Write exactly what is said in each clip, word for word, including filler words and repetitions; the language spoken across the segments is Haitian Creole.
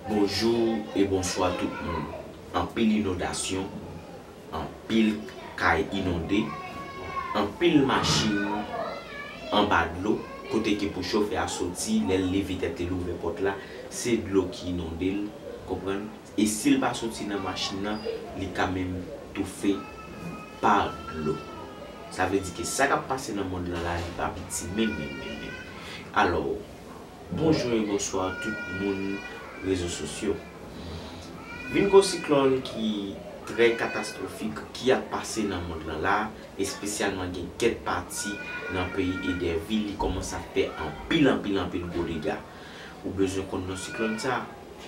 Bonjou e bonswa tout moun. Anpil inondasyon, anpil kay inonde, anpil machin anba dlo, kote ke pou chofè a soti, lè l leve tèt li, l ouvè pòt la, se dlo ki inonde l, konprann? E si l pa soti nan machin nan, li ka menm toufe pa dlo. Sa vle di ke sa k ap pase nan mond lan la, li pa piti menm, menm, menm, menm. Alò, bonjou e bonswa tout moun rezo sosyo. Vin gon siklòn ki trè katastwofik ki ap pase nan mond lan la, espesyalman gen kèk pati nan peyi Edèvil, li kòmanse ap fè anpil, anpil, anpil gwo dega. Ou bezwen konn non siklòn sa?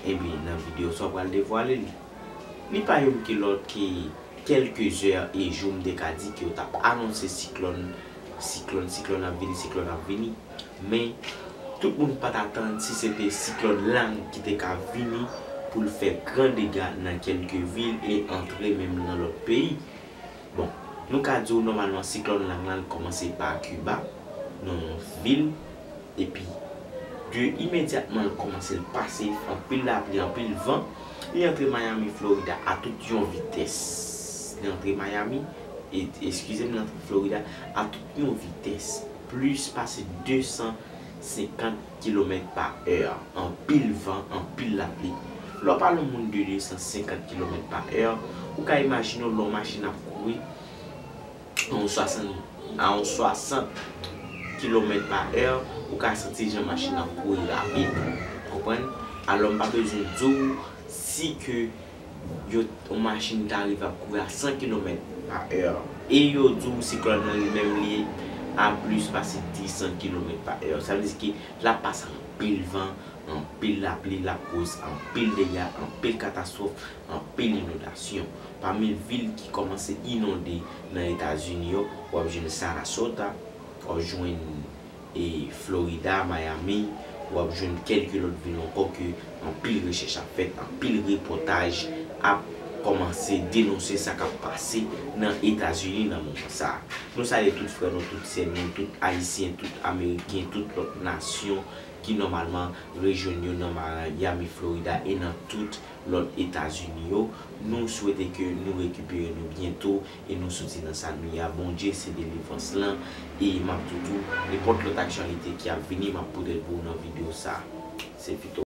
Ebyen, nan videyo sa, w pral devwale li. Li pa yonn ki lòt ke kèlke zè e jou m te ka di ke yo t ap anonse siklòn, siklòn, siklòn ap vini, siklòn ap vini. Men, tout moun pa t atann si se te siklòn Lang ki te ka vini pou l fè gran dega nan kèlke vil e antre menm nan lòt peyi. Bon, nou ka di w nòmalman siklòn Lang lan, l kòmanse pa Kiba, nan yon vil, epi de imedyatman l kòmanse, l pase anpil lapli, anpil van, li antre Miami, Florida a tout yon vitès. Li antre Miami, e, eskize m, li antre Florida a tout yon vitès, plis pase de san senkant kilomèt pa è, anpil van, anpil lapli. Lè w pale yon moun de de san senkant kilomèt pa è, ou ka imajine w lè yon machin ap kouri a yon swasant, a yon swasant kilomèt pa è, ou ka santi jan machin ap kouri rapid. Konprann? Alò, m pa bezwen di w si ke yo, yon machin ta rive ap kouri a san kilomèt pa è. E yo di w siklòn nan li menm li a plis pase dis san kilomèt pa è. Sa vle di ke l ap pase anpil van, anpil lapli, l ap koz anpil dega, anpil katastwòf, anpil inondasyon. Pami vil ki kòmanse inonde nan Etazini yo, w ap jwenn Sarasota, w ap jwenn e Florida, Miami, w ap jwenn kèlke lòt vil ankò ke anpil rechèch ap fèt, anpil repòtaj ap kòmanse denonse sa k ap pase nan Etazini nan moman sa a. Nou salye tout frè nou, tout sè nou, tout Ayisyen, tout Ameriken, tout lòt nasyon ki nòmalman rejwenn yo nan Miami, Florida e nan tout lòt Etazini yo. Nou swete ke nou rekipere nou byento e nou soti nan sa nou ye a. Bondye se delivrans lan. E m ap di w tou, nenpòt lòt aktyalite ki ap vini, m ap pote l pou w nan videyo sa a. Se Fito.